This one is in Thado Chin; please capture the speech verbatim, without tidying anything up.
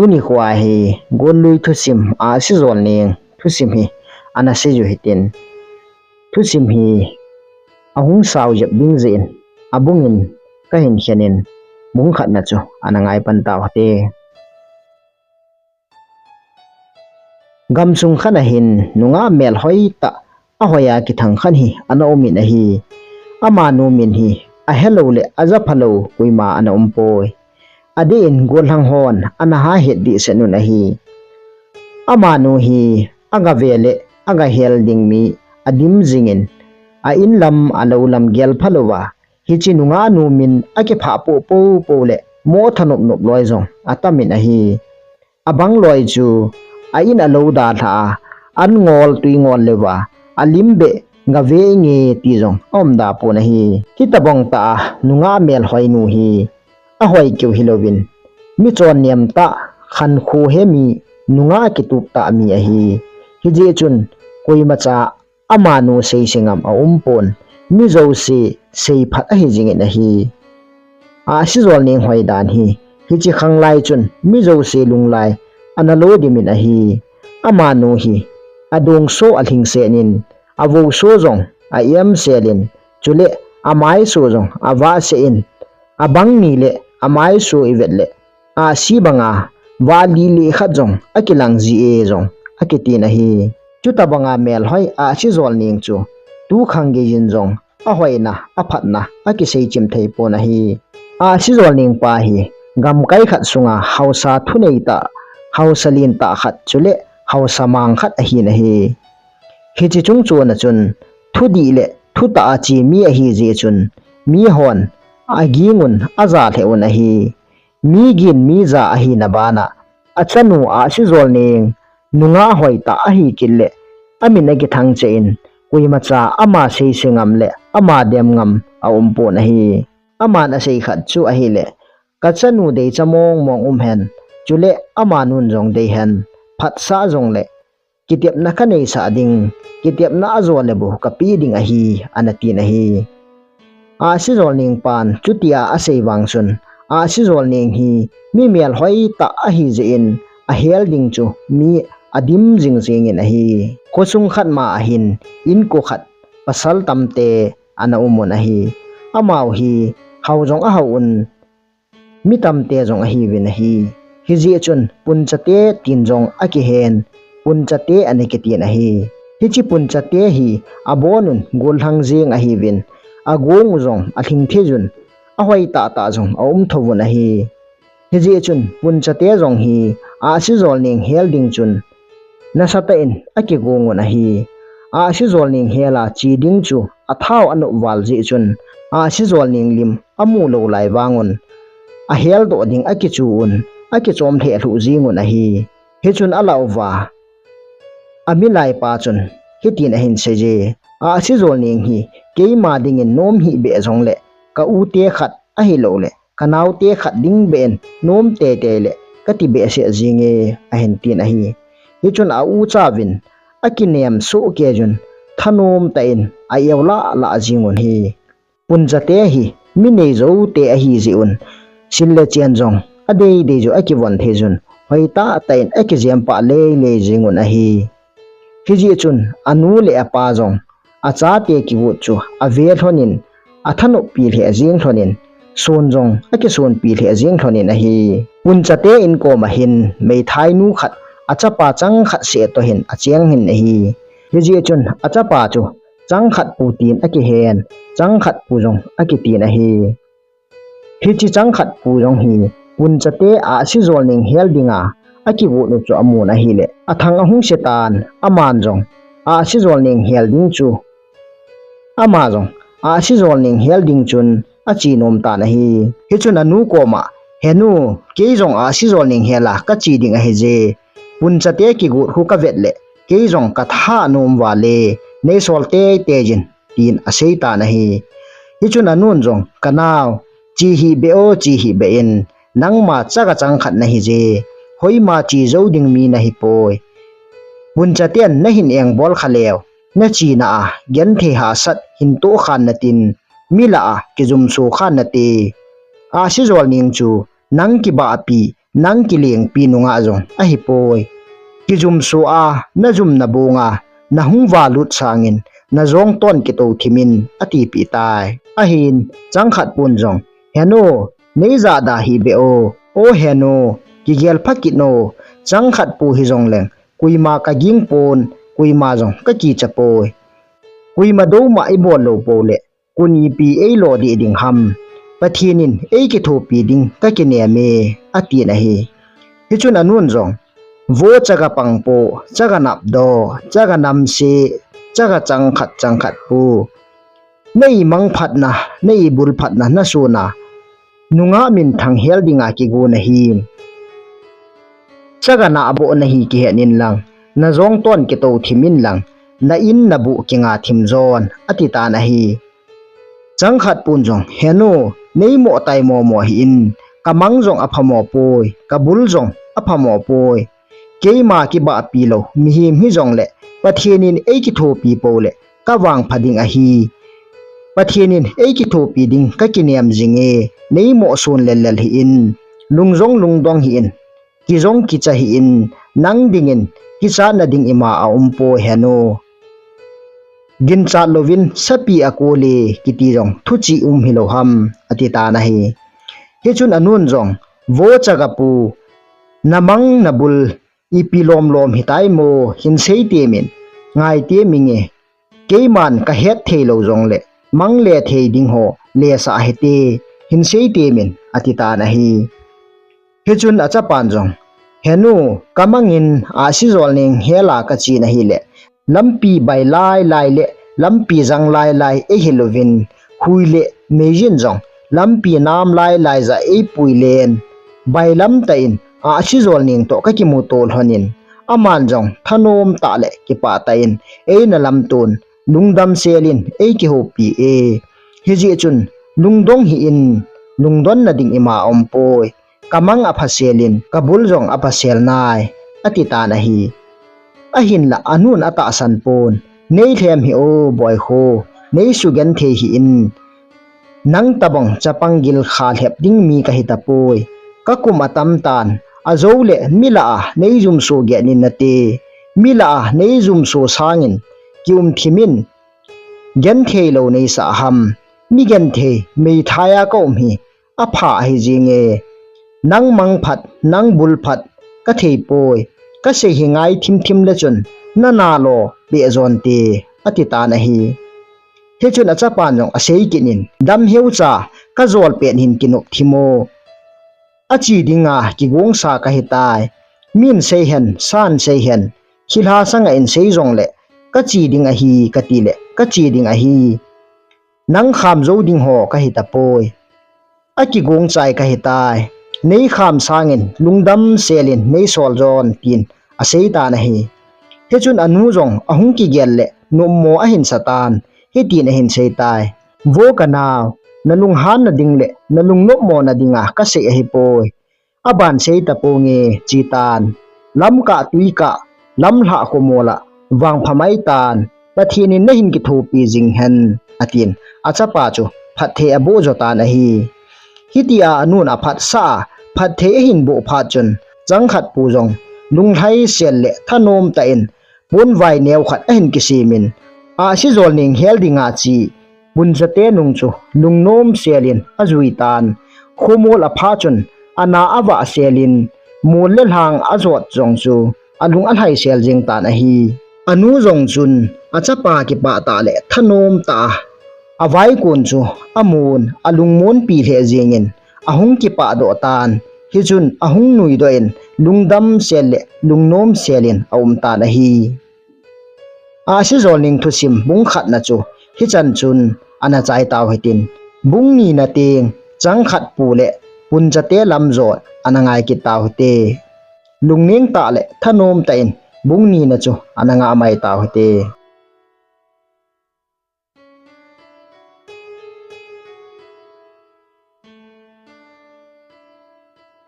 Tuni khoa hi Gollui thusim, Ahsijolneng thusim hi ana sei u hitin, thusim hi ahung sao jep ding jeh in abung in kahin khen in, bung khatna chu ana ngai pan tau hite. Gamsung khat a hin nungah melhoi tah, ahoi a kithang khat hi ana um in ahi. Amanu min hi ahelou le aja phalou koima ana um poi. Adeh in gollhang hon ana ha het dehset un ahi. Amanu hi agave le agahel ding mi adim jing in, a in lam alou lam gel phalou va, hiche nungah nu min akiphah poh poh poh le mo thanop nop loi jong atam in ahi. Abang loi chu a in alou dalha a, an ngol tui ngol leuva, alim beh gave inge ti jong aum da pon ahi. Hitabang tah a nungah melhoi nu hi ahoi keu hilouvin, mi chon nem tah, khankho he mi, nungah kitup tah mi ahi. Hijeh chun koimacha amanu seise ngam aum pon, mi jouse seiphat ahi jing in ahi. Ahsijolneng hoi dan hi hiche khang lai chun mi jouse lunglai ana lo dim in ahi. Amanu hi adongso alhingset in, avouso jong a-emsel in, chule amaiso jong avahset in, abang ni le amaiso ivet le ahsi banga vah lih lih khat jong akilang ji e jong akitin ahi. Chutabanga melhoi Ahsijolneng chu tu khang geiyin jong ahoina, aphatna akisei chim thei pon ahi. Ahsijolneng pa hi gamkai khat sunga haosa thunei tah, haosa lentah khat chule haosa mang khat ahin ahi. Hiche chungchon a chun thudih le thutah a che mi ahi jeh chun mihon aging un, aja lheh un ahi. Mi gin mi ja ahina bana achanu Ahsijolneng nungah hoitah ahi kit le amin akithang cheh in, koimacha ama seise ngam le ama dem ngam aum pon ahi. Aman asei khat chu ahile, kachanu deicha mong mong um hen, chule amanun jong dei hen, phatsah jongle kitepna kaneisah ding, kitepna ajo le bou kapeh ding ahi, ana tin ahi. Ahsijolneng pan chutia asei vang chun, Ahsijolneng hi mi melhoi tah ahi jeh in, ahel ding chu mi adim jing jing in ahi. Khosung khat ma a hin inko khat pasal tamte ana um un ahi. Amau hi hao jong ahao un, mi tamte jong ahiuvin ahi. Hijeh chun Punchate tin jong akihen, Punchate ana kitin ahi. Hiche Punchate hi abon un gollhang jeng ahiuvin, agong u jong alhing thei un, ahoi tah tah jong aum thou un ahi. Hijeh chun Punchate jong hi Ahsijolneng hel ding chun nasatah in akigong un ahi. Ahsijolneng hel a che ding chu athao anop val jeh chun, Ahsijolneng lim amu lou lai vang un, ahel doh ding akichu un, akichom lheh lhuh jing un ahi. Hichun alah uva, amilai pa chun hitin ahin sei je, Ahsijolneng hi keima dingin nom hih beh jongle, ka u te khat ahilouleh kanaote khat ding beh in nom teitei le kati behseh jinge, ahin tin ahi. Hichun a uchauvin akinem sohkei jun thanom tah in a-eu lah lah jing un ahi. Punchate hi mi neijou te ahi jeh un, sil le chen jong adei dei jeh u akivon thei jun, hoitah tah in akijem pah lei lei jing un ahi. Hijeh chun anu le apa jong achate kigot chu ave lhon in, athanoppi lheh jing lhon in, son jong akisonpi lheh jing lhon in ahi. Punchate in koma hin meithainu khat achapa changkhat seh toh hin acheng in ahi. Hijeh chun achapa chu Changkhatpu tin akihen, Changkhatpu jong akitin ahi. Hiche Changkhatpu jong hi Punchate Ahsijolneng hel dinga akigot u chu amun ahile, athang ahung se tan, aman jong Ahsijolneng hel ding chu, ama jong Ahsijolneng hel ding chun ache nom tan ahi. Hichun anu koma, "He nu, kei jong Ahsijolneng hel a kache ding ahije. Punchate kigot khu kavet le, kei jong katha anom vale, neisol teitei jin," tin asei tan ahi. Hichun anun jong, "Kanao, che hih beh o, che hih beh in, nangma chaga changkhat nahije, hoima che jou ding mi nahipoi. Punchaten nahin engbol kha leu, nachena a genthei hahsat hin toh khan natin, mi lah a kijumso khan nate. Ahsijolneng chu nang kibahpi, nang kilengpi nungah jong ahipoi. Kijumso a najum nabonga nahung valut sangin najong ton kitoh thimin atipeh tai. Ahin Changkhatpun jong, Henu, neijahda hih beh o, o Henu, kigel pha kit o, Changkhatpu hijongleng koima kaging pon, koima jong kakicha poi. Koima douma ibol lou pouleh, kon ipi eilo deh ding ham. Pathen in eikithopi ding kakinem e, atin ahi. Hichun anun jong, Vo Chaga Pangpo, Chaga Napdo, Chaga Namse, Chaga Changkhat Changkhatpu, na imang phatna, na ibul phatna, nasuna nungah minthang hel dinga kigon ahi. Chaga nahboh nahi kihen inlang, najong ton kitoh thim inlang, na in nabuh kinga thim jon, atitan ahi. Changkhatpun jong, Henu, neimoh tai momo hih in, kamang jong aphamo poi, kabul jong aphamo poi. Keima kibahpi lou mihem hijongleh, Pathen in eikithopi pouleh kavangpha ding ahi. Pathen in eikithopi ding kakinem jinge, neimoh son lellel hih in, lung jong lungdong hih in, ki jong kicha hih in, nang dingin kichatna ding ima aumpoi Henu. Ginchat louvin sapi akol e kiti jong thuchih um hilou ham, atitan ahi. Hichun anun jong, Vo Chagapu, namang nabul ipi lomlom hitai mo, hinsei temin, ngai teminge, keiman kahet theilou jongleh, mang le thei ding ho lesah hite, hinsei temin, atitan ahi. Hichun achapan jong, Henu, kamangin Ahsijolneng hela kachen ahileh, lampi bai lailai leh lampi jang lailai eihil uvin, hui leh meijin jong lampi nam lailai jah eipuilen, bailam tah in Ahsijolneng toh kakimuto lhonin, aman jong thanom tah leh kipah tah in eina lamton, lungdam selin eikihoupi e. Hijeh chun lungdong hih in, lungdonna ding ima aumpoi. Kamang apha selin, kabul jong apha sel nai, atitan ahi. Ahinlah anun atahsan pon, Neilhem hih o boikho, neisugenthei hih in, nang tobang chapang gilkha lhep ding mi kahitapoi. Kakum atamtan, ajouleh mi lah a neijumso geh in nate, mi lah a neijumso sangin kium thimin, gentheilou neisah ham. Mi genthei meithai a kaum hi apha ahi jinge. Nang mang phat, nang bul phat katheipoi. Kasei hi ngai thimthim lechun nana lo peh jonte, atitan ahi. Hichun achapan jong asei kit in, Damheucha, kajol pet hin kinop thim o. Ache dinga kigongsa kahitai. Min seihen, san seihen, khilha sanga in sei jongleh, kache ding ahi katileh kache ding ahi. Nang khamjou ding ho kahitapoi. Akigongchai kahitai. Neikham sangin lungdam selin neisol jon, tin aseitan ahi. Hichun anu jong ahung kigel leh nopmo ahinsatan, hitin ahinseitai. Vo kanao, nalunghanna ding leh nalungnopmona dinga kasei ahipoi. Aban seitaponge, chetan. Lamkah twikah, lamlhah khomol a vangpha maitan, Pathen in nahin kithopi jing hen, atin. Achapa chu phatthei aboh jotan ahi. Hitia anun aphatsah a, phatthei ahin boh phat chun, Changkhatpu jong lunglhai sel leh thanom tah in, ponvai neo khat ahin kisemin, Ahsijolneng hel dinga che, punchate nung chu lungnom selin ajuitan. Khomol apha chun, ana avah selin, mol le lhang ajot jong chu alung alhai sel jengtan ahi. Anu jong chun achapa kipah tah leh thanom tah a, avaikon chu amun, alungmonpi lheh jengin, ahung kipahdoh tan. Hichun ahung nuidoh in, lungdam sel leh lungnom selin aumtan ahi. Ahsijolneng thusim bung khatna chu hichan chun ana chai tau hitin, bung nina teng Changkhatpu leh punchate lam jot ana ngai kit tau hite. Lungneng tah leh thanom tah in bung nina chu ana ngah mai tau hite.